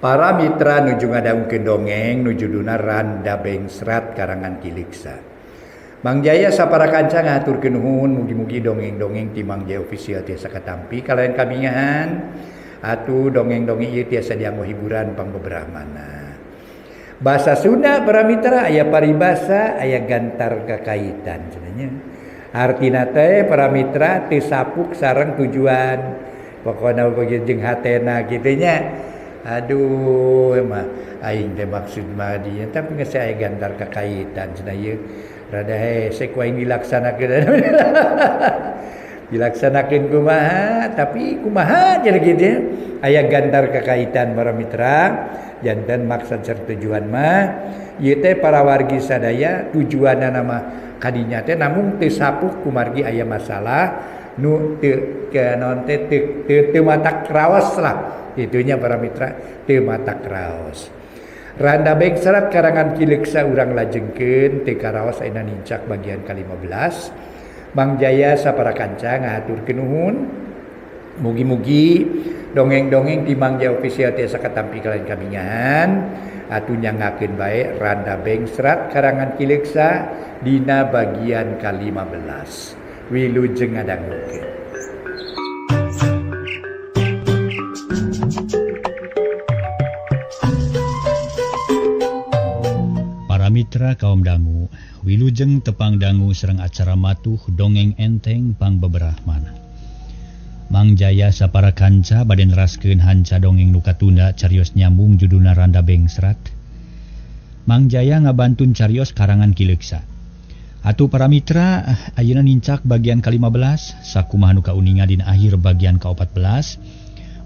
Para mitra nuju ngadangkeun dongeng nu judulna Randa Bengsrat karangan Ki Leuksa. Mang Jaya sapara kanca ngahaturkeun nuhun mugi-mugi dongeng-dongeng ti Mang Jaya Official tiasa katampi kalayan kabingahan atuh dongeng-dongeng ieu tiasa dianggo hiburan pangbeberahmana. Bahasa Sunda para mitra aya paribasa aya gantar kakaitan cenah nya. Artina teh para mitra teu sapuk sareng tujuan. Pokona begitu jeung hatena kitu nya. Aduh mah aing teh maksud mah dinya tapi geus aya gantar kakaitan cenah ieu. Rada hese ku aing dilaksanakeun. Dilaksanakeun kumaha tapi kumaha jadi kitu aya gantar kakaitan para mitra janten maksud sareng tujuan mah ieu teh para wargi sadaya tujuanna mah kadinya teh namung teu sapuk kumargi aya masalah nu teu naon teh teu matak raos lah itunya para mitra teu matak raos. Randa Bengsrat karangan Ki Leuksa urang lajengkeun teu karaos ayeuna nincak bagian ka-15. Mang Jaya sapara kanca ngahaturkeun nuhun. Mugi-mugi dongeng-dongeng ti Mang Jaya Official tiasa katampi kalayan kabingahan atuh nyangakeun bae Randa Bengsrat karangan Ki Leuksa dina bagian ka-15. Wilujeng ngadangukeun. Para mitra kaum dangu, wilujeng tepang dangu sareng acara matuh dongeng enteng pangbeberahmana. Mang Jaya sapara kanca bade neraskeun hanca dongeng nu katunda carios nyambung judulna Randa Bengsrat. Mang Jaya ngabantun carios karangan Ki Leuksa. Atuh para mitra, ayeuna nincak bagian ka-15, sakumaha nu kauninga dina akhir bagian ka-14.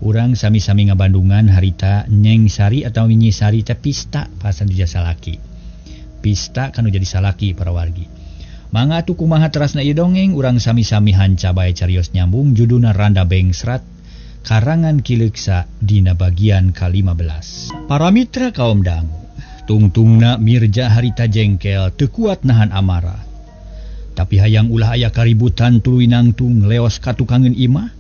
Urang sami-sami ngabandungan harita Nyeng Sari atau Nyi Sari teh pista pasan jasa salaki. Pista kanu jadi salaki para wargi. Mangga atuh kumaha terasna ieu dongeng urang sami-sami hanca bae carios nyambung judulna Randa Bengsrat karangan Ki Leuksa dina bagian ka-15. Para mitra kaum dangu, tungtungna Mirja harita jengkel teu kuat nahan amarah. Tapi hayang ulah aya kaributan tuluy nangtung leos ka tukangeun imah.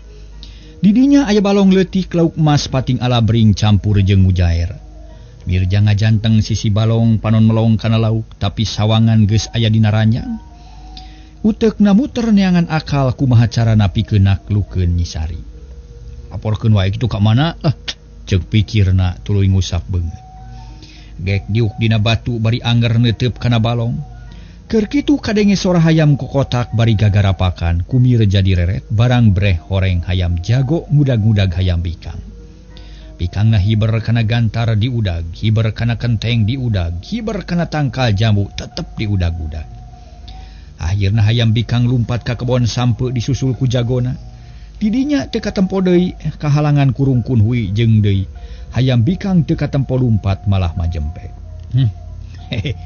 Didinya aya balong leutik lauk emas pating alabring campur jeung mujair. Mirja ngajanteng sisi balong panon melong kana lauk tapi sawangan geus aya dina ranjang. Uteukna muter neangan akal kumaha carana pikeun naklukeun Nyi Sari. Laporkeun wae kitu ka mana? Ceuk pikirna tuluy ngusap beungeut. Gek diuk dina batu bari angger neuteub kana balong. Keur kitu kadenge sora hayam kokotak bari gagarapakan ku Mirja direret barang breh horeng hayam jago ngudag-ngudag hayam bikang. Bikangna hiber kana gantar diudag, hiber kana kenteng diudag, hiber kana tangkal jambu tetep diudag-udag. Akhirna hayam bikang lumpat ka kebon sampe disusul ku jagona. Didinya teu katempo deui kahalangan kurungkun hui jeung deui. Hayam bikang teu katempo lumpat malah majempe. Hehe.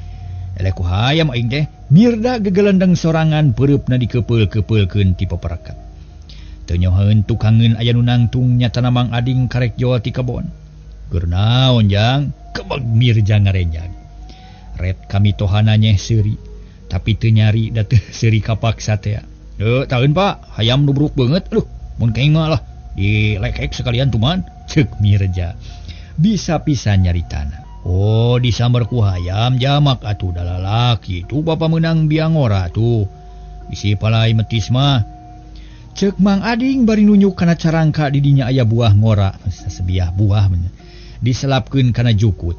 Eleh ku hayam aing teh. Mirda gegelendeng sorangan peureupna dikepeul-kepeulkeun ti peperekat. Teu nyoheun tukangeun aya nu nangtung nyatana Mang Ading karek jol ti kebon. Keur naon jang? Kebeg Mirja ngarenjag. Ret kami tohana nyeh seuri, tapi teu nyari da teu seuri kapaksa teh. Taeun Pak, hayam nu buruk beungeut. Aduh, mun kaing mah lah dilekek sekalian tuman, ceuk Mirja. Bisa pisan nyaritana. Oh, disamber ku hayam jamak atuh da lalaki tuh bapa meunang biang ora tuh. Bisi palai metis mah. Ceuk Mang Ading bari nunjuk kana carangka di dinya aya buah ngora, sasebiah buah diselapkeun kana jukut.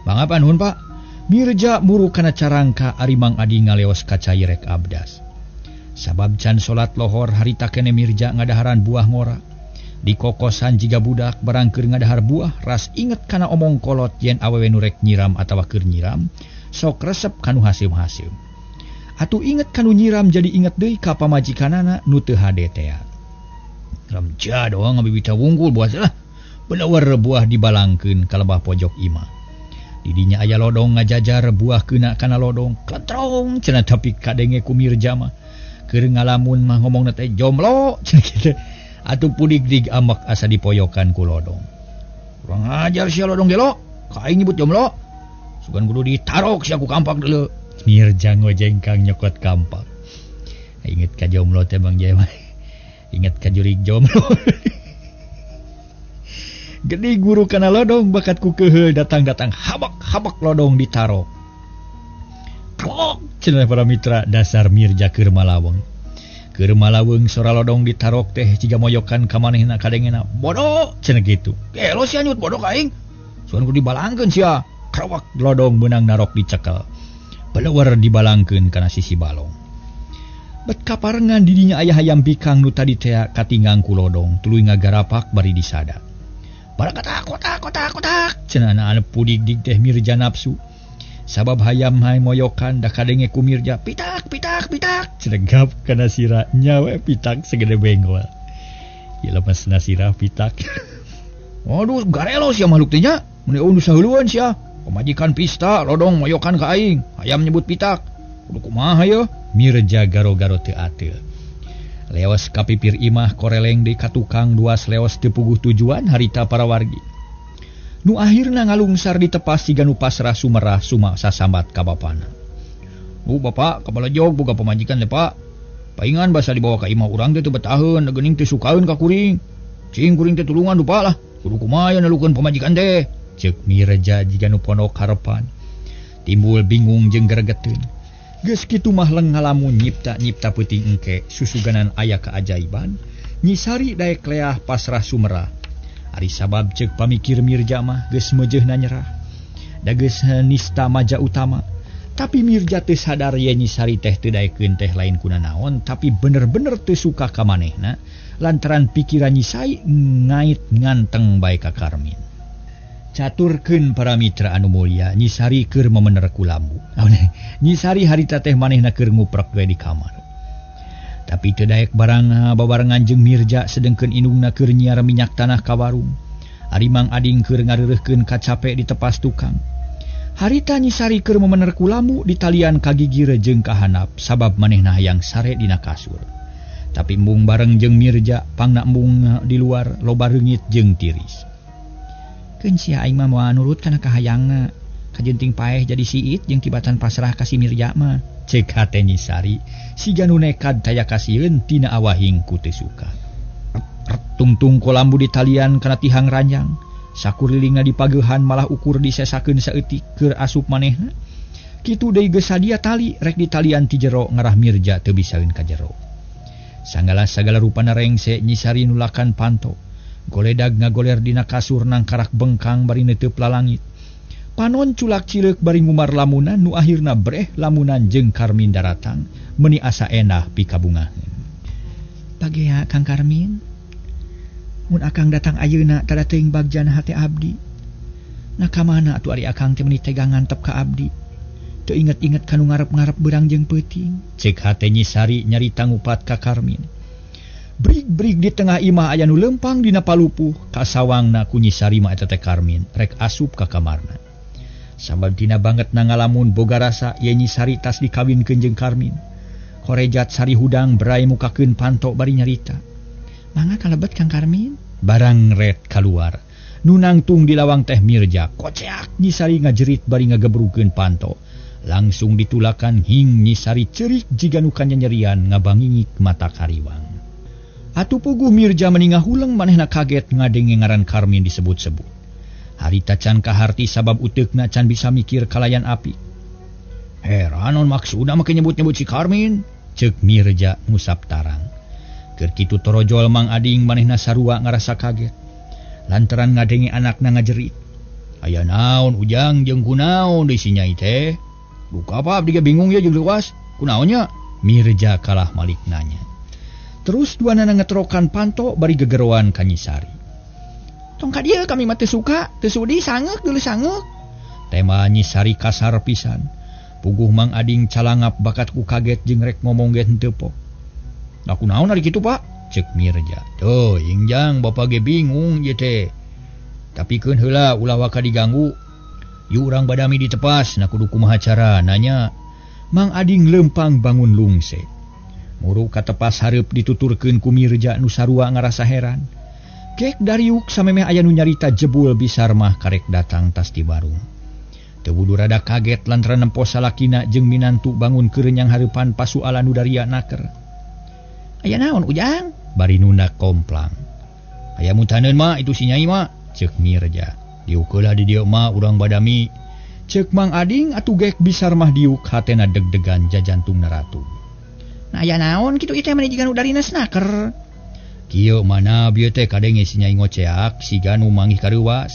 Mangapa nuhun Pak? Mirja muru kana carangka ari Mang Ading ngaleos ka cai rek abdas. Sabab can salat lohor harita kene Mirja ngadaharan buah ngora. Dikokosan jiga budak barang keur ngadahar buah ras inget kana omong kolot yen awewe nu rek nyiram atawa keur nyiram sok resep kanu haseum-haseum. Atuh inget kanu nyiram jadi inget deui ka pamajikanana nu teu hade tea. Ramja doang ngabibita wungkul buah lah. Bener buah dibalangkeun ka lebah pojok imah. Didinya aya lodong ngajajar buah keuna kana lodong kletrong cenah tapi kadenge ku Mirja mah. Keur ngalamun mah ngomongna teh jomblo cenah kitu. Atuh pudig-dig amak asa dipoyokan ku lodong. Kurang ajar sia lodong gelo, ka aing nyebut jomblo. Sugan kudu ditarok sia ku kampak deuleu. Mirja ngojengkang nyokot kampak. Inget ka jomblo teh Bang Jaya. Inget ka jurig jomblo. Gede guru kana lodong bakat ku keheul datang-datang habak-habak lodong ditaro. Krok cenah para mitra dasar Mirja keur malaweng. Keur malaweng sora lodong ditarok teh jiga moyokan ka manehna kadengena. Bodoh cenah kitu. Gelo sia nyut bodoh ka aing. Suan kudu dibalangkeun sia. Krawak lodong meunang narok dicekel. Beleuwer dibalangkeun kana sisi balong. Bet kaparengan didinya aya hayam bikang nu tadi tea katinggang ku lodong tuluy ngagarapak bari disada. Barakatak kotak kotak kotak cenah anu pudig-dig teh Mirja nafsu. Sabab hayam hae moyokan da kadenge ku Mirja pitak pitak pitak cenegap kana sira nyawe pitak segede benggol. Ieu lemes nasira pitak. Waduh garelo sia makhluk teh nya. Mun eueuh saheulueun sia. Pamajikan pista lodong moyokan ka aing, hayam nyebut pitak. Kudu kumaha yeuh? Mirja garo-garo teu ateul. Leos ka pipir imah koreleng deui ka tukang duas leos teu puguh tujuan harita para wargi. Nu akhirna ngalungsar ditepas siga nu pasrah sumerah suma sasambat ka bapana. Nu bapak kabalejog boga pamajikan teh Pak. Paingan basa dibawa ka imah urang teh teu betaheun, geuning teu sukaeun ka kuring. Cing kuring teh tulungan dupa lah. Kudu kumaha nelukeun pamajikan teh? Ceuk Mirja jiga nu pondok harepan. Timbul bingung jeung gregeteun. Geus kitu mah leng ngalamun nyipta-nyipta peuting engke susuganan aya keajaiban, Nyi Sari daek leah pasrah sumerah. Ari sabab ceuk pamikir Mirja mah geus meujeuhna nyerah. Da geus nista maja utama. Tapi Mirja teu sadar ye Nyi Sari teh teu daekeun teh lain kunanaon, tapi bener-bener teu suka ka manehna lantaran pikiran Nyi Sari ngait nganteng bae ka Karmin. Caturkeun para mitra anu mulia, Nyi Sari keur memener ku lambu. Nyi Sari harita teh manehna keur nguprek we di kamar. Tapi teu daek barang babarengan jeung Mirja sedengkeun indungna keur nyiar minyak tanah ka warung. Ari Mang Ading keur ngareureurkeun kacape di tepas tukang. Harita Nyi Sari keur memener ku lambu ditalian ka gigir jeung ka handap sabab manehna hayang sare dina kasur. Tapi embung bareng jeung Mirja pangna embung di luar loba reungit jeung tiris. Keun sia aing mah moal nurut kana kahayangna. Kajenting paeh jadi siit jeung kibatan pasrah ka si Mirja mah. Ceuk hate Nyi Sari siga nu nekad taya kasieun tina awahing ku teu suka. Tungtung kolambu di talian kana tihang ranjang. Sakurilingna dipageuhan malah ukur disesakeun saeutik keur asup manehna. Kitu deui geus sadia tali rek ditalian ti jero ngarah Mirja teu bisaeun ka jero. Sanggala sagala rupana rengse Nyi Sari nulakan panto. Goledag ngagoler dina kasur nangkarak bengkang bari neuteub lalangit. Panon culak cileuk bari ngumar lamunan nu akhirna breh lamunan jeung Karmin daratang meuni asa enah pikabungaheun. Pagea Kang Karmin, mun akang datang ayeuna tada teuing bagjana hate abdi. Nah ka mana atuh ari akang teh meuni tega ngantep ka abdi. Teu inget-inget ka nu ngarep-ngarep beurang jeung peuting. Ceuk hate Nyi Sari nyarita ngupat ka Karmin. Brig-brig di tengah imah aya nu lempang dina palupuh kasawangna ku Nyi Sari mah eta teh Karmin rek asup ka kamarna. Sabab tina banget na ngalamun boga rasa ye Nyi Sari tas dikawinkeun jeung Karmin. Korejat sari hudang berai mukakeun panto bari nyarita. Mangga kalebet Kang Karmin. Barang ret kaluar. Nu nangtung di lawang teh Mirja. Koceak Nyi Sari ngajerit bari ngagebrukeun panto. Langsung ditulakan hing Nyi Sari cerik jiga nu kanyanyerian ngabangingik mata kariwang. Atuh puguh Mirja meningah huleng manehna kaget ngadenge ngaran Karmin disebut-sebut. Harita can kaharti sabab uteukna can bisa mikir kalayan api. Heran non maksudna make nyebut-nyebut si Karmin, ceuk Mirja ngusap tarang. Keur kitu torojol Mang Ading manehna sarua ngarasa kaget. Lantaran ngadenge anakna ngajerit. Aya naon Ujang jeung kunaon deui si Nyai teh? Duka apa abdi ge bingung ye jeung leuwas. Kunaon nya? Mirja kalah malik nanya. Terus duanana ngetrokan panto bari gegeroan ka Nyi Sari. Tong ka dieu kami mah teu suka, teu sudi sangeuk deuleu sangeuk. Tema Nyi Sari kasar pisan. Puguh Mang Ading calangap bakat ku kaget jeung rek ngomong ge henteu pok. Da kunaon ari kitu Pak? Ceuk Mirja. Teuing Jang, bapa ge bingung ieu teh. Tapi keun heula ulah waka diganggu. Yuk urang badami ditepas, na kudu kumaha carana nya. Mang Ading lempang bangun lungse. Muru katepas hareup dituturkeun ku Mirja nu sarua ngarasa heran. Kek dariuk samemeh aya nu nyarita jebul bisar mah karek datang tas di warung. Teu wudu rada kaget lantaran nempo salakina jeung minantu bangun keur nyang hareupan pasualan nu daria naker. Aya naon Ujang? Bari nunda komplang. Aya mutaneun mah itu si Nyai mah. Cek Mirja. Diuk heula di dieu mah urang badami. Cek Mang Ading atuh gek Bisar mah diuk hatena deg-degan jajantungna ratu. Nah aya naon kitu ieu teh mani jiga nu darina snaker. Kieu mana bieu teh kadenge si Nyai ngoceak siga nu manggih kareuwas.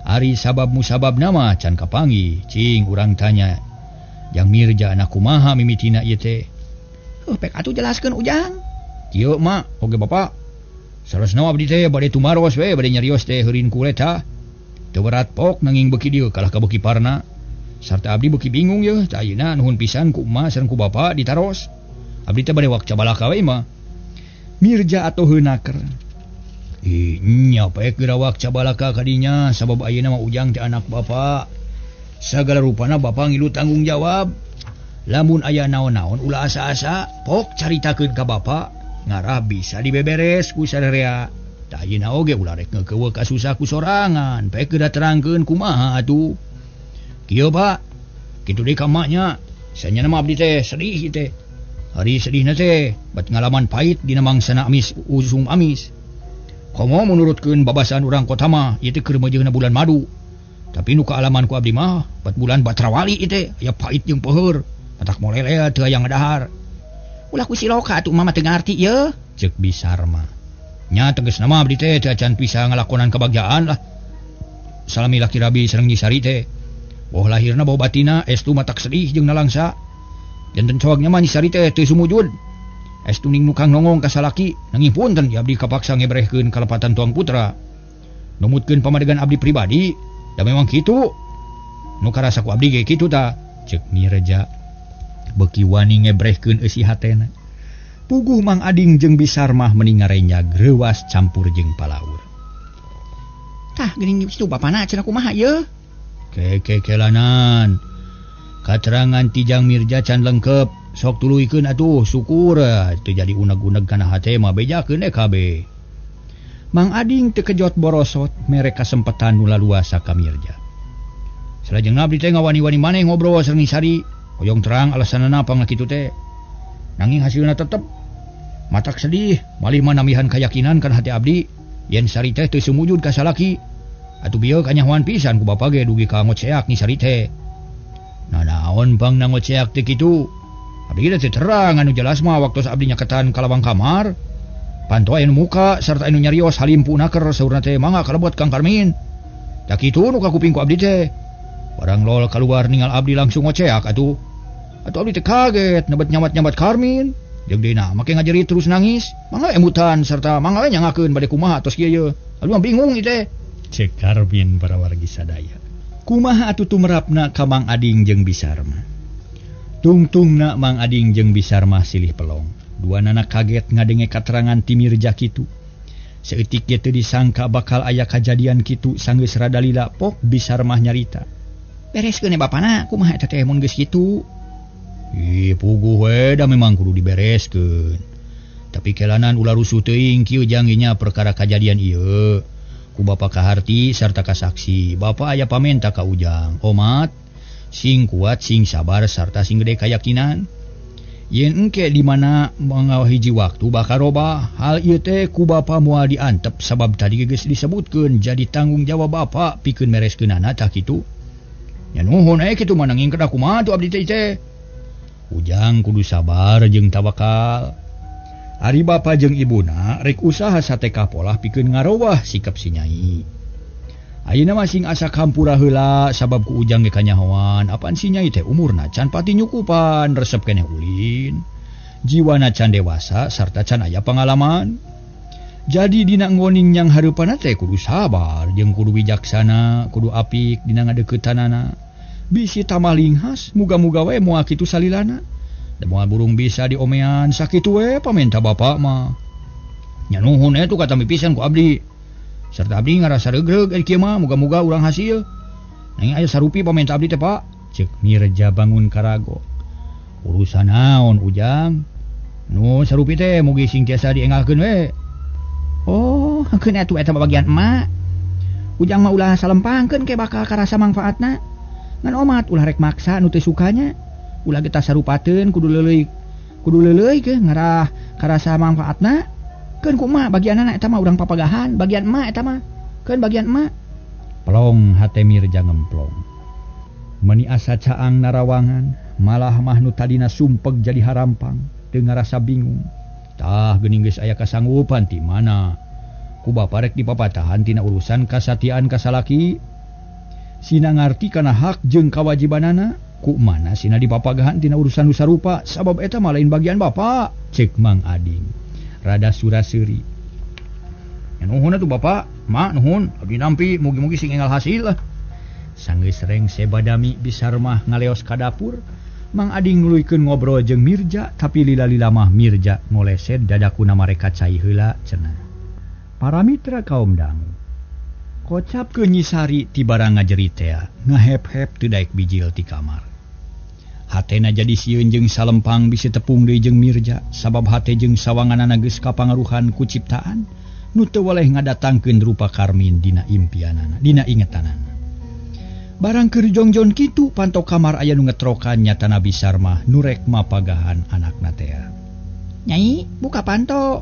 Ari sabab musabab nama can kapanggih, cing urang tanya. Jang Mirja anak kumaha mimitina ieu teh? Heuh pek atuh jelaskeun Ujang. Kieu mak, oge bapak. Salesna abdi teh bade tumaros we bade nyarios teh heurin kuleta. Teu berat pok nanging beuki dieu kalah ka beuki parna. Sarta abdi beuki bingung yeuh, tah ayeuna nuhun pisan ku emak sareng ku bapak ditaros. Abdi teh bade wak cabalaka we mah. Mirja atuh heunaker. Ih, nya pek geura wak cabalaka kadinya sabab ayeuna mah Ujang teh anak bapak. Sagala rupana bapak ngilu tanggung jawab. Lamun aya naon-naon ulah asa-asa, pok caritakeun ka bapak, ngarah bisa dibeberes ku sararea. Tah ayeuna oge ulah rek ngeukeue ka susah ku sorangan, pek geura terangkeun kumaha atuh. Kieu Pak, kitu deui ka emaknya. Sanyana mah abdi teh sedih teh. Ari sedihna teh bat ngalaman pahit dina mangsana amis usum amis. Komo menurutkeun babasan urang kota mah ieu teh keur meujeuhna bulan madu. Tapi nu kaalaman ku abdi mah bat bulan batrawali ieu teh aya pahit jeung peuheur. Matak molele teu aya ngadahar. Ulah ku siloka atuh mama teu ngarti yeuh. Ceuk Bisar mah. Nya tegasna mah abdi teh teu acan bisa ngalakonan kebagjaan lah. Salami laki rabi sareng Nyi Sari teh. Boh lahirna boh batina estu matak sedih jeung nalangsa. Janten coagnya mah Nyi Sari teh teu sumujud. Estu ning nukang nongong ka salaki nanging punten ya abdi kapaksa ngebrehkeun kalepatan tuang putra. Numutkeun pamadegan abdi pribadi da memang kitu. Nu karasa ku abdi ge kitu ta. Ceuk Mirja beuki wani ngebrehkeun eusi hatena. Puguh Mang Ading jeung Bisar mah meni ngarenyag reuwas campur jeung palaur. Tah geuning kitu bapana cenah kumaha yeuh? Kekekelanan. Katerangan ti Jang Mirja can lengkep. Sok tuluykeun atuh syukur teu jadi uneg-uneg kana hate mah bejakeun kabeh. Mang Ading tekejot borosot mere kasempetan nu laluasa ka Mirja. Salajengna abdi teh ngawani-wani maneh ngobrol sareng Nyi Sari. Hoyong terang alasanana pangna kitu teh. Nanging hasilna tetep matak sedih, malih mah namihan kayakinan kana hati abdi yen Sari teh teu sumujud ka salaki. Atuh bieu kanyahoan pisan ku bapa ge dugi ka ngoceak Nyi Sari teh. Nah naon pangna ngoceak teh kitu? Abdi teh terang anu jelas mah waktu abdi nyaketan ka lawang kamar. Panto aya nu muka sarta anu nyarios halimpu naker saurna teh mangga kalebet Kang Karmin. Tah kitu nu kakuping ku abdi teh. Barang lol keluar ningal abdi langsung ngoceak atuh. Atuh abdi teh kaget nebet nyamat-nyamat Karmin. Jeung dina make ngajerit terus nangis. Mangga emutan sarta mangga we nyangakeun bade kumaha tos kieu ye. Aduh mah bingung ieu teh. Cek Karmin para wargi sadaya. Kumaha atuh tumerapna ka Mang Ading jeung Bisar mah. Tungtungna Mang Ading jeung Bisar mah silih pelong. Dua nana kaget ngadenge katerangan ti Mirja kitu. Saeutik ge teu disangka bakal aya kajadian kitu sanggeus rada lila pok Bisar mah nyarita. Bereskeun we bapana kumaha eta teh mun geus kitu. Ih puguh we da memang kudu dibereskeun. Tapi kelanan ulah rusuh teuing kieu jangginya perkara kajadian ieu. Ku bapa kaharti sarta kasaksi. Bapa aya pamenta ka Ujang. Omat sing kuat sing sabar sarta sing gede kayakinan. Yen engke di mana mangawahiji waktu bakal robah hal ieu teh ku bapa moal diantep sabab tadi geus disebutkeun jadi tanggung jawab bapa pikeun mereskeunana tah kitu. Nya nuhun kitu mah nanging kedah kumaha tuh abdi teh. Ujang kudu sabar jeung tawakal. Ari bapa jeung ibuna rek usaha sateka polah pikeun ngarowah sikap si Nyai. Ayeuna mah sing asa kampura heula sabab ku Ujang ge kanyahoan apan si Nyai teh umurna can pati nyukupan resep keneh ulin. Jiwana can dewasa sarta can aya pangalaman. Jadi dina ngoning yang hareupanna teh kudu sabar jeung kudu wijaksana, kudu apik dina ngadeuketanana. Bisi tamalinghas muga-muga we moal kitu salilana. Da moal burung bisa diomean sakitu we pamenta bapa mah. Nya nuhun eta katampi pisan ku abdi. Sarta abdi ngarasa regreg ari kieu mah muga-muga urang hasil. Nanging aya sarupi pamenta abdi teh Pak. Ceuk Mirja bangun karago. Urusan naon Ujang? Nu sarupi teh mugi sing tiasa diengalkeun we. Oh, keun atuh eta bagian emak. Ujang mah ulah salempangkeun ke bakal karasa mangfaatna. Ngan omat ulah rek maksa nu teu sukanya. Ulah getah sarupateun kudu leuleui ke ngarah karasa mangfaatna. Keun ku emak bagianana eta mah urang papagahan, bagian emak eta mah. Keun bagian emak. Plong hate Mirja ngemplong. Meni asa caang narawangan, malah mah nu tadina sumpeg jadi harampang, teu ngarasa bingung. Tah geuning geus aya kasanggupan ti mana? Ku bapa rek dipapatahan tina urusan kasatiaan ka salaki. Sina ngarti kana hak jeung kawajibanana, ku mana sina dipapagahan tina urusan nu sarupa, sabab eta mah lain bagian bapa, ceuk Mang Ading. Rada sura-seuri. Ya nuhun atuh bapa, mak nuhun, abdi nampi mugi-mugi sing enggal hasil lah. Sanggeus rengse badami Bisarmah ngaleos ka dapur, Mang Ading nuluykeun ngobrol jeung Mirja, tapi lila-lila mah Mirja ngolesed dadakuna mareka cai heula cenah. Para mitra kaum dangu, kocap ke Nyisari ti barang ngajeri tea, ngahep-hep teu daek bijil ti kamar. Hatena jadi sieun jeung salempang bisi tepung deui jeung Mirja, sabab hate jeung sawanganana geus kapangaruhan ku ciptaan nu teu weleh ngadatangkeun rupa Karmin dina impianana, dina ingetanana. Barang keur jongjon kitu panto kamar aya nu ngetrokan nyatana Bisarmah nu rek mapagahan anakna tea. Nyai, buka panto.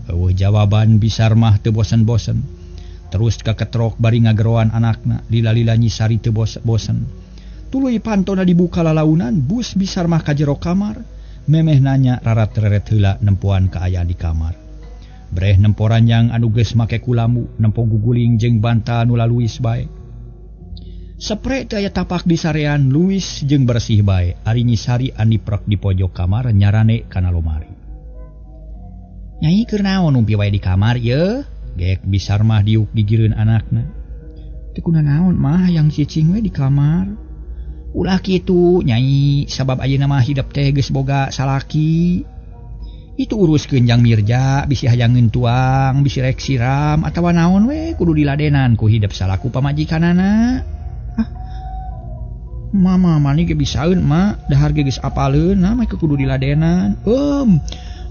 Eueuh jawaban Bisarmah teu bosen-bosen. Terus kaketrok bari ngageroan anakna, lila-lila Nyisari teu bosen. Tuluy pantona dibuka lalaunan, bus Bisarmah ka jero kamar, memeh nanya rarat-reret heula nempoan kaayaan di kamar. Breh nempo ranjang anu geus make kulamu, nempo guguling jeung bantal nu laluis bae. Sepre teu aya tapak di sarean luis jeung bersih bae, ari Nyisari aniprek di pojok kamar nyarane kana lomari. Nyai keur naon numpi wae di kamar yeuh? Gek Bisarmah diuk gigireun anakna. Teu kunanaon mah hayang cicing we di kamar. Ulah kitu nyai, sabab ayeuna mah hidep teh geus boga salaki. Itu uruskeun jang Mirja, bisi hayangeun tuang, bisi rek siram atawa naon we kudu diladenan ku hidep salaku pamajikanana. Ah. Mama mani ge bisaeun mak, dahar ge geus apaleun, nah mah kudu diladenan.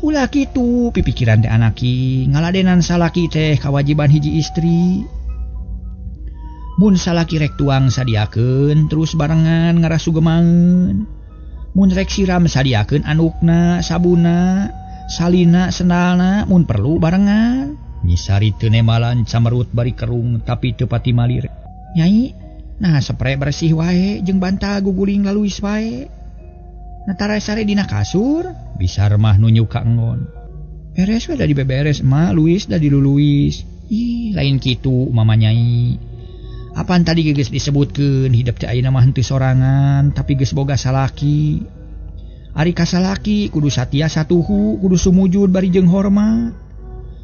Ulah kitu pipikiran teh anaki, ngaladenan salaki teh kawajiban hiji istri. Mun salaki rek tuang sadiakeun terus barengan ngarasugemaeun. Mun rek siram sadiakeun andukna, sabuna, salina, sendalna, mun perlu barengan. Nyisari teu nemalan camerut bari kerung tapi teu pati malir. Nyai, nah sepre bersih wae jeung bantal guguling laluis wae. Nah tara sare dina kasur, Bisarmah nunjuk ka enggon. Beres we da dibeberes emak, luis da diluluis. Ih, lain kitu mama nyai. Apan tadi geus disebutkeun hidep teh ayeuna mah henteu sorangan, tapi geus boga salaki. Ari ka salaki kudu satia satuhu, kudu sumujud bari jeung hormat.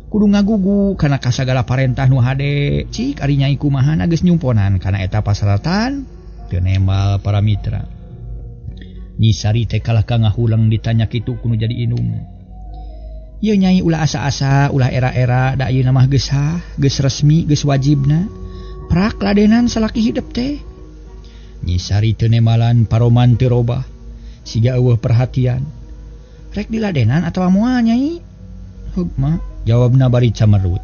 Kudu ngagugu kana kasagala parentah nu hade. Cik ari nyai kumaha geus nyumponan kana eta pasaratan. Teu nembal para mitra. Nyisari teh kalah ka ngahuleng ditanya kitu kudu jadi indung. Ieu nyai ulah asa-asa, ulah era-era, da ayeuna mah geus sah, geus resmi, geus wajibna. Prak ladenan salaki hidep teh. Nyisari teu nemalan paroman teu robah, siga eueuh perhatian. Rek diladenan atawa moal nyai? Heug mah, jawabna bari camerut.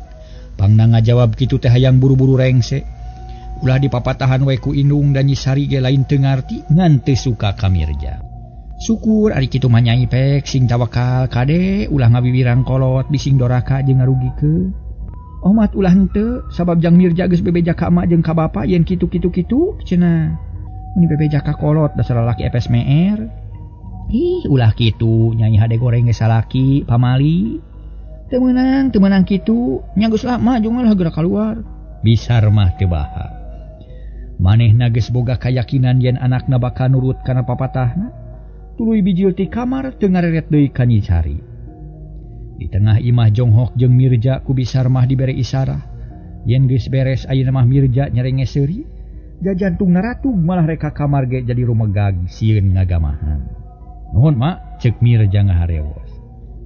Pangna ngajawab kitu teh hayang buru-buru rengse. Ulah dipapatahan we ku indung dan Nyisari ge lain teu ngarti ngan teu suka ka Mirja. Syukur ari kitu mah nyai pek sing tawakal kade ulah ngawiwirang kolot bising doraka jeung ngarugikeun. Omat ulah henteu sabab jang Mirja geus bebeja ka emak jeung ka bapa yen kitu-kitu kitu cenah. Mun bebeja ka kolot dasar lalaki FSMR. Ih ulah kitu nyai hade goreng geus salaki pamali. Teu meunang kitu nya geus lama jeung lah geura kaluar. Bisarmah teu baha. Manehna geus boga kayakinan yen anakna bakal nurut kana papatahna. Tuluy bijil ti kamar teu ngareret deui ka Nyisari. Di tengah imah jonghok jeung Mirja ku Bisarmah dibere isarah. Yen geus beres ayeuna mah Mirja nyerenge seuri. Jajantungna ratug malah rek ka kamar ge jadi rumegag sieun ngagamahan. Nuhun mak, ceuk Mirja ngaharewos.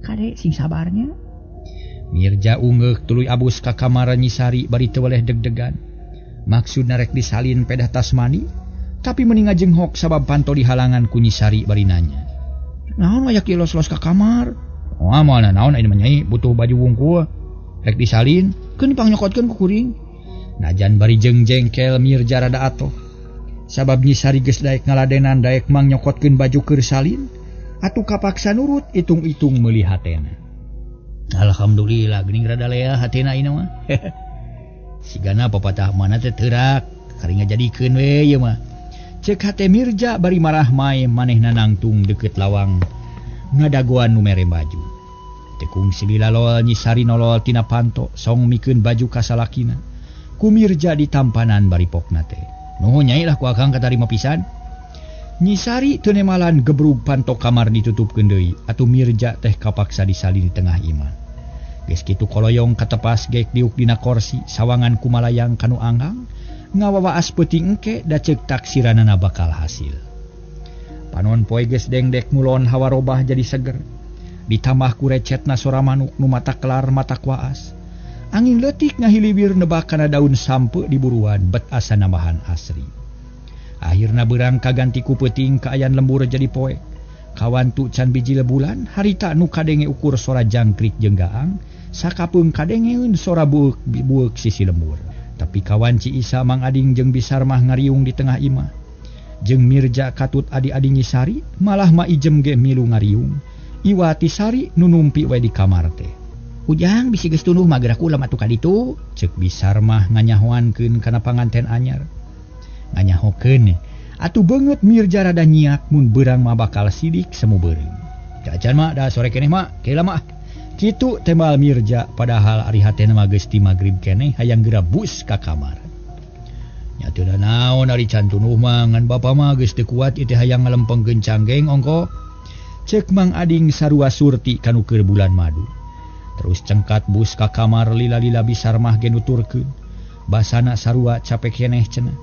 Kade sing sabarnya. Mirja ungeuk tuluy abus ka kamar Nyisari bari teu weleh deg-degan. Maksudna rek disalin pedah tasmani, tapi mending ngajenghok sabab panto dihalangan ku Nyisari bari nanya. Naon aya ki los-los ka kamar? Oh, moal naon ayeuna mah nyai butuh baju wungkul. Rek disalin, keun dipangnyokotkeun ku kuring. Najan bari jeung jengkel Mirja rada atoh. Sabab Nyisari geus daek ngaladenan daek mang nyokotkeun baju keur salin, atuh kapaksa nurut itung-itung meuli hatena. Alhamdulillah geuning rada lea hatena ayeuna mah. Sigana papatah mana teh teurak, kari ngajadikeun we ieu mah. Cek hate Mirja bari marah mae manehna nangtung deukeut lawang ngadagoan nu mere baju. Tekung sililalol Nyi Sari nolol tina panto song mikeun baju ka salakina. Ku Mirja ditampanan bari pokna teh. Nuhun nyai lah ku akang katarima pisan. Nyi Sari teu nemalan gebrug panto kamar ditutupkeun deui atuh Mirja teh kapaksa disalin di tengah imah. Geus kitu koloyong katepas geek diuk dina korsi sawangan kumalayang kanu anggang ngawawaas peuting engke da ceuk taksiranana bakal hasil. Panon poe geus dengdek ngulon hawa robah jadi seger. Ditambah ku recetna sora manuk nu mata kelar mata waas. Angin leutik ngahiliwir nebak kana daun sampe di buruan bet asa nambahan asri. Akhirna beurang kaganti ku peuting kaayaan lembur jadi poek. Kawantu can biji lebulan harita nu kadenge ukur sora jangkrik jeung gaang sakapeung kadengeun sora bueuk sisi lembur. Tapi kawan Ci Isa Mang Ading jeung Bisar mah ngariung di tengah imah. Jeung Mirja katut adi-adi Nyi Sari malah Ma Ijem ge milu ngariung. Iwati Sari nu numpi we di kamar teh. Ujang bisi geus tunduh mah geura ulam atuh ka ditu, ceuk Bisar mah nganyahoankeun kana panganten anyar. Nganyahokeun atuh beungeut Mirja rada nyiak mun beurang mah bakal sidik semu beureum. Jajan mah da sore keneh mah, keula mah. Kitu tembal Mirja padahal ari hatena mah geus ti magrib keneh hayang geura bus ka kamar. Nya teu da naon ari can tunduh mah ngan bapa mah geus teu kuat ieu teh hayang ngalempengkeun canggeng ongko. Ceuk Mang Ading sarua surti kanu keur bulan madu. Terus cengkat bus ka kamar lila-lila Bisar mah ge nuturkeun. Basana sarua capek keneh cenah.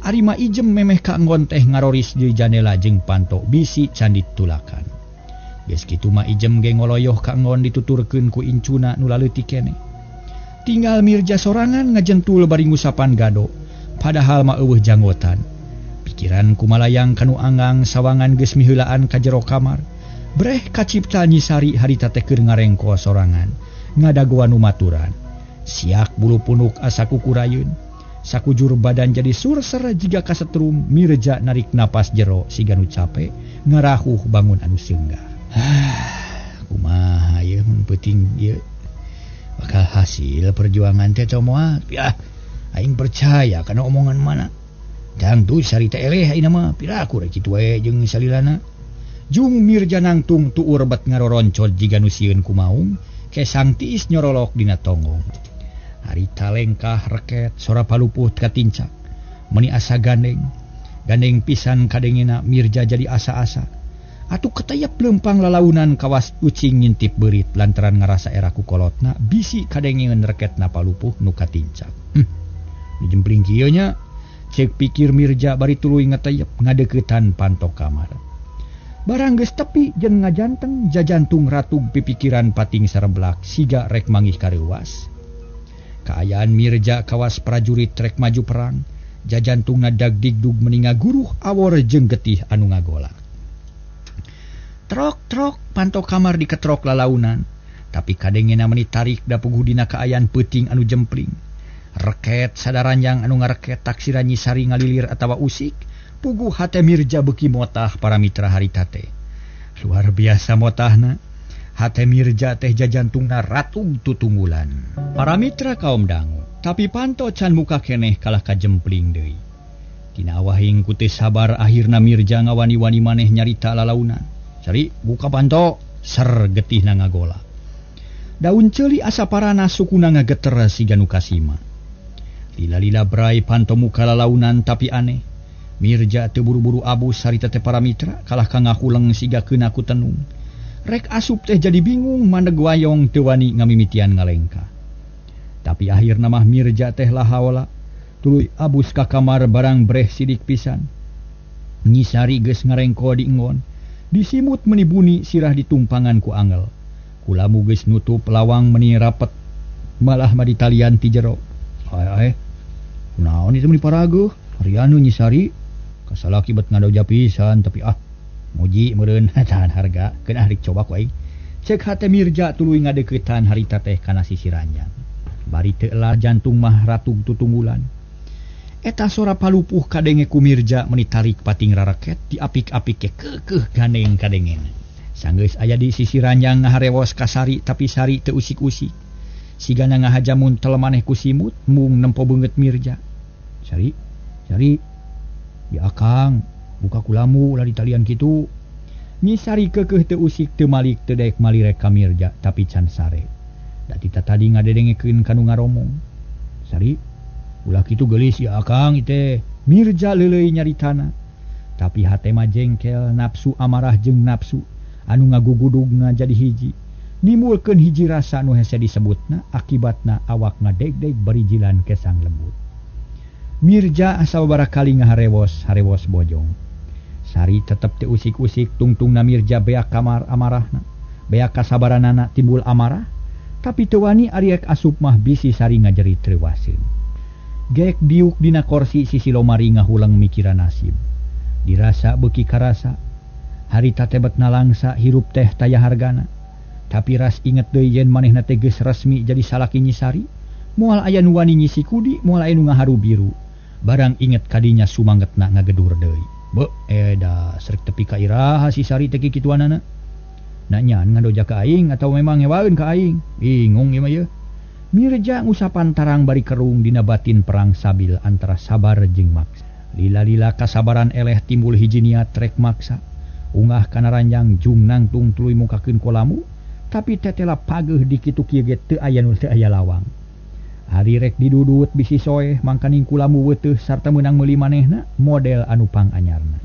Ari Ma Ijem memeh ka enggon teh ngaroris di janela jeung panto bisi can ditulakan. Geus kitu Ma Ijem ge ngoloyoh ka enggon dituturkeun ku incuna nu laleutik keneh. Tinggal Mirja sorangan ngajentul bari ngusapan gado, padahal mah eueuh janggotan. Pikiran kumalayang kanu anggang sawangan geus miheulaan ka jero kamar. Breh kacipta Nyi Sari harita teh keur ngarengko sorangan, ngadagoan nu maturan. Siak bulu punuk asa kukurayeun. Sakujur badan jadi surser jiga kasetrum. Mirja narik napas jero siga nu cape ngarahuh bangun anu seunggah. Kumaha ieu mun peuting ieu bakal hasil perjuangan teh moal. Ya, aing percaya kana omongan mana. Dangtu Sari teh eleh ayeuna mah piraku rek kitu we jeung salilana. Jung Mirja nangtung tuur bet ngaroroncod jiga nu sieun ku maung, kesang tiis nyorolok dina tonggong. Harita lengkah reket sora palupuh katincak. Meni asa gandeng. Gandeng pisan kadengena Mirja jadi asa-asa. Atuh ketayap lempang lalaunan kawas ucing ngintip beurit lantaran ngarasa era ku kolotna bisi kadengeun reketna palupuh nu katincak. Dijempling kieu nya. Cek pikir Mirja bari tuluy ngetayep ngadeuketan panto kamar. Barang geus tepi jeung ngajanteng jajantung ratug pipikiran pating sareblak siga rek mangih kareuwas. Kaayaan Mirja kawas prajurit rek maju perang, jajantungna dagdigdug meninga guruh awor jeung getih anu ngagolak. Trok-trok panto kamar diketrok lalaunan, tapi kadengena meni tarik da puguh dina kaayaan peuting anu jempling. Reket sadaranjang anu ngareket taksiran Nyi Sari ngalilir atawa usik, puguh hate Mirja beuki motah para mitra harita teh. Luar biasa motahna. Hate Mirja teh jajantungna ratug tutunggulan. Para mitra kaum dangu, tapi panto can muka keneh kalah kajempling deui. Tina wahing ku teu sabar akhirna Mirja ngawani-wani maneh nyarita lalaunan. Cari buka panto, ser getihna ngagola. Daun ceuli asa parana sukuna ngageter siga nu kasima. Lila-lila brai panto muka lalaunan tapi aneh. Mirja teu buru-buru abus harita teh para mitra kalah ka ngahuleng siga keuna ku tenung. Rek asup teh jadi bingung mandeg wayong teu wani ngamimitian ngalengkah. Tapi akhirna mah Mirja teh lahaola tuluy abus ka kamar barang breh sidik pisan. Nyi Sari geus ngarengko di enggon. Disimut meni buni sirah ditumpangan ku angel. Kulamu geus nutup lawang meni rapet malah mah ditalian ti jero. Ae kunaon itu meni paraguh harianu Nyi Sari kasalaki bet ngadoja pisan tapi ah muji meureun tahan harga keun ah coba ku aing. Cek hate Mirja tuluy ngadeuketan harita teh kana sisi ranjang. Bari teu elah jantung mah ratug tutunggulan. Eta sora palupuh kadenge ku Mirja meni tarik pating rareket diapik-apik ke keukeuh gandeng kadengen. Sanggeus aya di sisi ranjang ngaharewos ka Sari tapi Sari teu usik-usik. Sigana ngahaja muntel maneh ku simut mung nempo beungeut Mirja. Sari, Sari. Ya Akang, buka kulamu ulah ditalian kitu. Nyi Sari keukeuh teu usik teu malik teu daek malirek ka Mirja tapi can sare. Da ti tadi ngadedengekeun ka nu ngaromong. Sari, ulah kitu geulis ya Akang teh. Mirja leuleuy nyaritana. Tapi hate mah jengkel nafsu amarah jeung nafsu anu ngagugudugna jadi hiji. Nimulkeun hiji rasa nu hese disebutna akibatna awak ngadegdeg bari jilan kesang lembut. Mirja sababaraha kali ngaharewos harewos bojong. Sari tetep teu usik-usik tungtungna Mirja beak kamar amarahna. Beak kasabaranana timbul amarah, tapi teu wani ari rek asup mah bisi Sari ngajerit reuwaseun. Gek diuk dina korsi sisi lomari ngahulang mikiran nasib. Dirasa beuki karasa, harita teh bet nalangsa hirup teh taya hargana. Tapi ras inget deui yen manehna teh geus resmi jadi salaki Nyi Sari, moal aya nu wani nyisi kudi, moal aya nu ngaharu biru. Barang inget kadinya sumangetna ngagedur deui. Beuh, eda srek tepi ka iraha si Sari teh kikituanana. Nanyaan ngadoja ka aing atau memang ngewaeun ka aing. Bingung ieu mah yeuh. Mirja ngusapan tarang bari kerung dina batin perang sabil antara sabar jeung maksa. Lila-lila kasabaran eleh timbul hiji niat rek maksa. Ungah kana ranjang jung nangtung tuluy mukakeun kolamu, tapi tetela pageuh dikitu kieu ge teu aya nu teu aya lawang. Ari rek didudut bisi soeh mangkaning kulamu weteuh sarta meunang meuli manehna model anu panganyarna.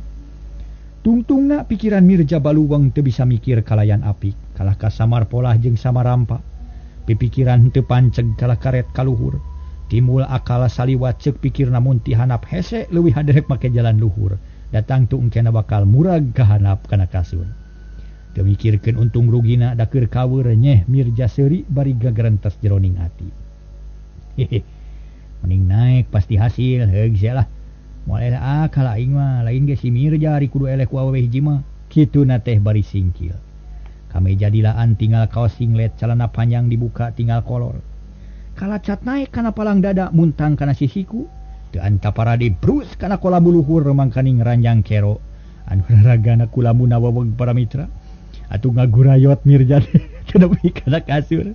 Tungtungna pikiran Mirja baluweng teu bisa mikir kalayan apik, kalah ka samar polah jeung samarampa. Pipikiran teu panceg kalah karet kaluhur. Timbul akal saliwat ceuk pikirna mun ti hanap hese leuwih haderek make jalan luhur. Datang tu engkena bakal murag ka hanap kana kasur. Teu mikirkeun untung rugina da keur kaweur nyeh Mirja seuri bari gagerentes jeroning ati. Hehe. Mending naik pasti hasil heug sia lah. Moal eleh akal aing mah, lain ge si Mirja ari kudu eleh ku awewe hiji mah. Kituna teh bari singkil. Kameja dilaan tinggal kaos singlet, celana panjang dibuka tinggal kolor. Kalacat naik kana palang dada muntang kana sisiku. Teu antaparade brus kana kolamu luhur mangkaning ranjang kero. Anu raragana kulamuna weweg para mitra. Atuh ngagurayot Mirja teu nepi kana kasur.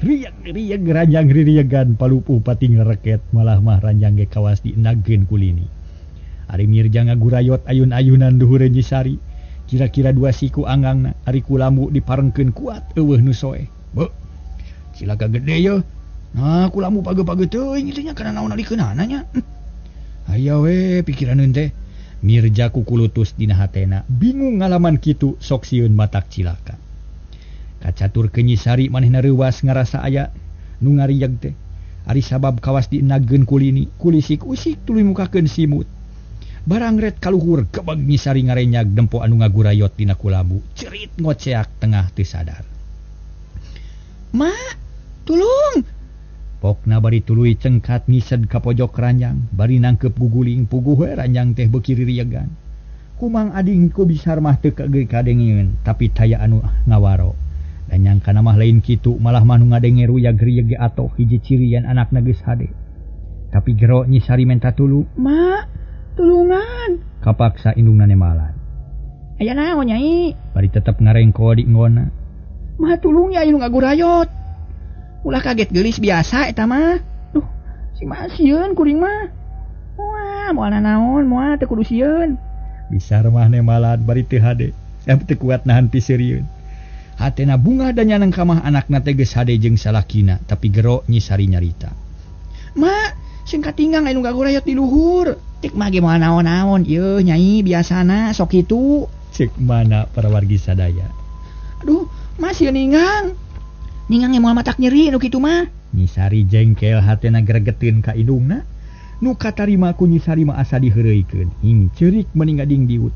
Rieg-rieg ranjang ririegan palupuh pating reket malah mah ranjang ge kawas dienagkeun kulini. Ari Mirja ngagurayot ayun-ayunan luhure Nyi Sari. Kira-kira dua siku anggangna ari kulamu diparengkeun kuat eueuh nu soeh. Beuh. Cilaka gede yeuh. Nah, kulamu page-page teuing ieu nya kana naon alikeunana nya. Aya we pikiraneun teh. Mirja kukulutus dina hatena, bingung ngalaman kitu sok sieun matak cilaka. Kacatur ke Nyi Sari manehna reuwas ngarasa aya nu ngarieg teh. Ari sabab kawas dienagkeun kulini, kulisik-usik tuluy mukakeun simut. Barang ret kaluhur gebeg Nyi Sari ngarenyag dempo anu ngagurayot dina kulamu, cerit ngoceak tengah teu sadar. Ma, tulung! Pokna bari tuluy cengkat ngised ka pojok ranjang, bari nangkep guguling puguh we ranjang teh beuki ririegan. Kumang ading ku bisar mah teu kadengeun, tapi taya anu ngawaro. Dan nyangkana mah lain kitu, malah mah nu ngadenge ruyag rieg ge atoh hiji ciri yen anakna geus hade. Tapi gero Nyi Sari menta tulung, "Ma, tulungan!" Kapaksa indungna nemalan. Aya naon Nyai? Bari tetep ngarengko di nggona. Ma tulung ya anu ngagurayot. Ulah kaget geulis biasa eta mah. Duh, si mah sieun kuring mah. Moal, moal nanaon, moal teu kudu sieun. Bisar mah nemalan bari teu hade. Teu kuat nahan piseurieun. Hatena bunga dan nyaneng kamah anakna teh geus hade jeung salakina, tapi gero Nyi Sari nyarita. Ma, sing katinggang anu ngagurayot di luhur. Cek mah ge moal naon-naon ieu Nyai biasana sok kitu. Cek mana para wargi sadaya. Aduh, masih ningang. Ningang moal matak nyeri nu kitu mah. Nyi Sari jengkel hatena gregeteun ka indungna. Nu katarima ku Nyi Sari mah asa diheureuykeun. Hing ceurik meni ngading diut.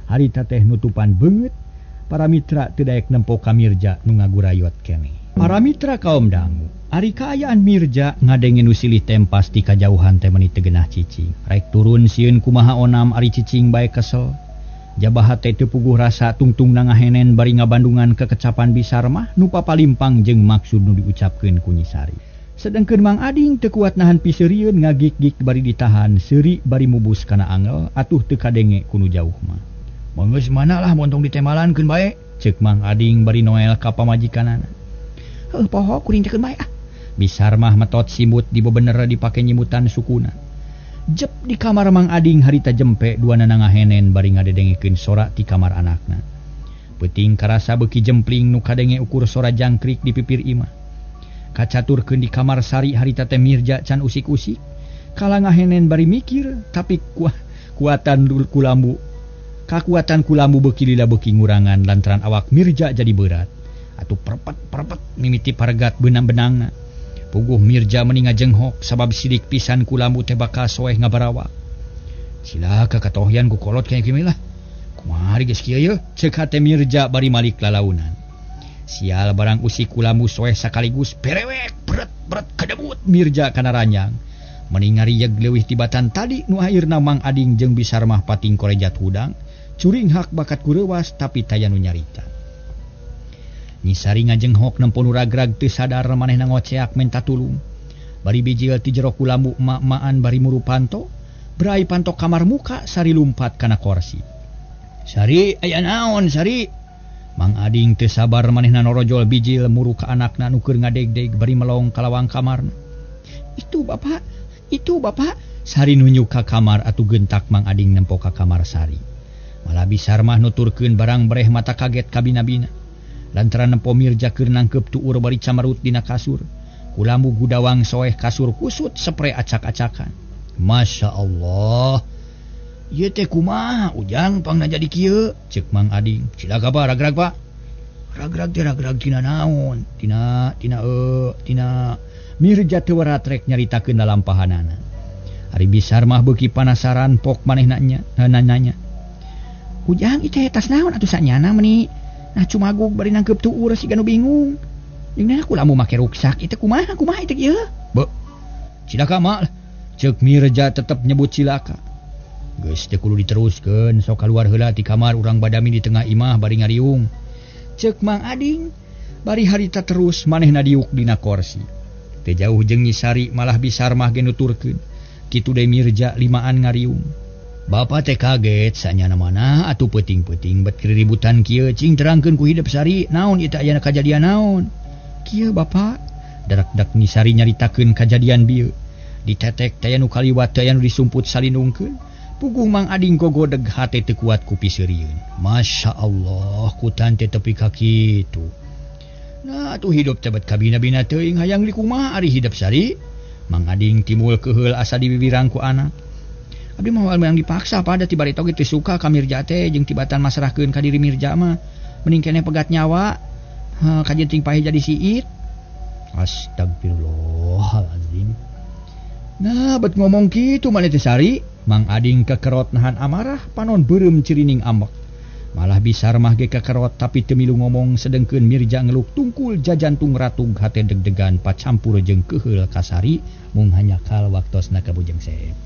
Harita teh nutupan beungeut. Para mitra teu daek nempo ka Mirja nu ngagurayot keneh. Para mitra kaum dangu, ari kaayaan Mirja ngadenge nu silih tempas ti kajauhan teh meuni teu geunah cicing. Rek turun sieun kumaha onam ari cicing bae kesel. Jabah hate teu puguh rasa tungtungna ngahenen bari ngabandungan kekecapan bisar mah nu papalimpang jeung maksud nu diucapkeun ku Nyi Sari. Sedengkeun Mang Ading teu kuat nahan piseurieun ngagik-gik bari ditahan seuri bari mubus kana angel atuh teu kadenge ku nu jauh mah. Geus mana lah montong ditemalankeun bae, ceuk Mang Ading bari noel ka pamajikanana. Heuh poho kuring teh keun bae ah. Bisarmah metot simut di bebener dipake nyimutan sukuna. Jep di kamar Mang Ading harita jempe dua nana ngahenen bari ngadedengekeun sora ti kamar anakna. Peuting karasa beuki jempling nu kadenge ukur sora jangkrik di pipir imah. Kacaturkeun di kamar Sari harita teh Mirja can usik-usik. Kala ngahenen bari mikir tapi kuatan kulambu. Kakuatan kulambu beuki lila beuki ngurangan lantaran awak Mirja jadi berat. Atuh perpet-perpet mimiti paregat benang-benangna. Puguh Mirja meni ngajenghok sabab sidik pisan kulambu teh bakal soeh ngabarawak. Cilaka katohyan ku kolot kaya kieu lah. Kumaha geus kieu yeuh? Ceuk hate Mirja bari malik lalaunan. Sial barang usik kulambu soeh sakaligus perewek bret-bret kadebut Mirja kana ranjang. Meni ngarieug leuwih tibatan tadi nu akhirna Mang Ading jeung Bisarmah pating korejat hudang. Curinghak bakat kureuwas tapi taya nu nyarita. Nyi Sari ngajenghok nempo nu ragrag teu sadar manehna ngoceak menta tulung. Bari bijil ti jero kulambu emak-emaan bari muru panto, berai panto kamar muka Sari lumpat kana korsi. Sari aya naon Sari? Mang Ading teu sabar manehna norojol bijil muru ka anakna nu keur ngadegdeg bari melong ka lawang kamarna. Itu bapak, itu bapak. Sari nunjuk ka kamar atuh gentak Mang Ading nempo ka kamar Sari. Malah Bisarmah nuturkeun barang bereh mata kaget kabina-bina. Lantaran nempo Mirja keur nangkep tuur bari camarut dina kasur. Kulambu gudawang soeh kasur kusut sepre acak-acakan. Masya Allah. Ieu teh kumaha Ujang pangna jadi kieu? Ceuk Mang Ading. Cilaka Pak, ragrag Pak. Ragrag teh ragrag tina naon? Tina tina tina Mirja teu waratrek nyaritakeun lalampahanana. Ari Bisarmah beuki panasaran pok manehna nya nanya. Ujang ieu teh tas naon atuh sanyana meuni? Nah cumagug bari nangkep tuur siga nu bingung. Jeung nah kulambu make ruksak ieu teh kumaha kumaha ieu teh ieu? Be. Cilaka mak. Ceuk Mirja tetep nyebut cilaka. Geus teu kudu diteruskeun sok kaluar heula ti kamar urang badami di tengah imah bari ngariung. Ceuk Mang Ading bari harita terus manehna diuk dina korsi. Teu jauh jeung Nyi Sari malah Bisarmah ge nuturkeun. Kitu deui Mirja limaan ngariung. Bapak teh kaget sanyana mana atuh peuting-peuting bet keributan kieu cing terangkeun ku hidep Sari naon ieu teh ayana kajadian naon. Kieu bapak darak-dak Nyi Sari nyaritakeun kajadian bieu. Ditetek teh anu kaliwat teh anu disumput salindungkeun. Puguh Mang Ading gogodeg hate teu kuat ku piseurieun. Masya Allah kutan teh tepi ka kitu. Nah atuh hidup teh bet kabina-bina teuing hayang dikumaha ari hidep Sari. Mang Ading timbul keheul asa dibibirang ku anak. Abdi mah moal yang dipaksa pada ti barito ge teu suka ka Mirja teh jeung tibatan masrahkeun ka diri Mirja mah. Mending keneh pegat nyawa. Kajeun ting paeh jadi siit. Astagfirullahalazim. Nah, bet ngomong kitu maneh teh Sari. Mang Ading kekerot nahan amarah panon beureum cirining ambek. Malah Bisarmah ge kekerot tapi teu milu ngomong sedengkeun Mirja ngeluk tungkul jajantung ratug hate deg-degan pacampur jeung keheul ka Sari mung hanyakal waktosna ka Bujeng Seep.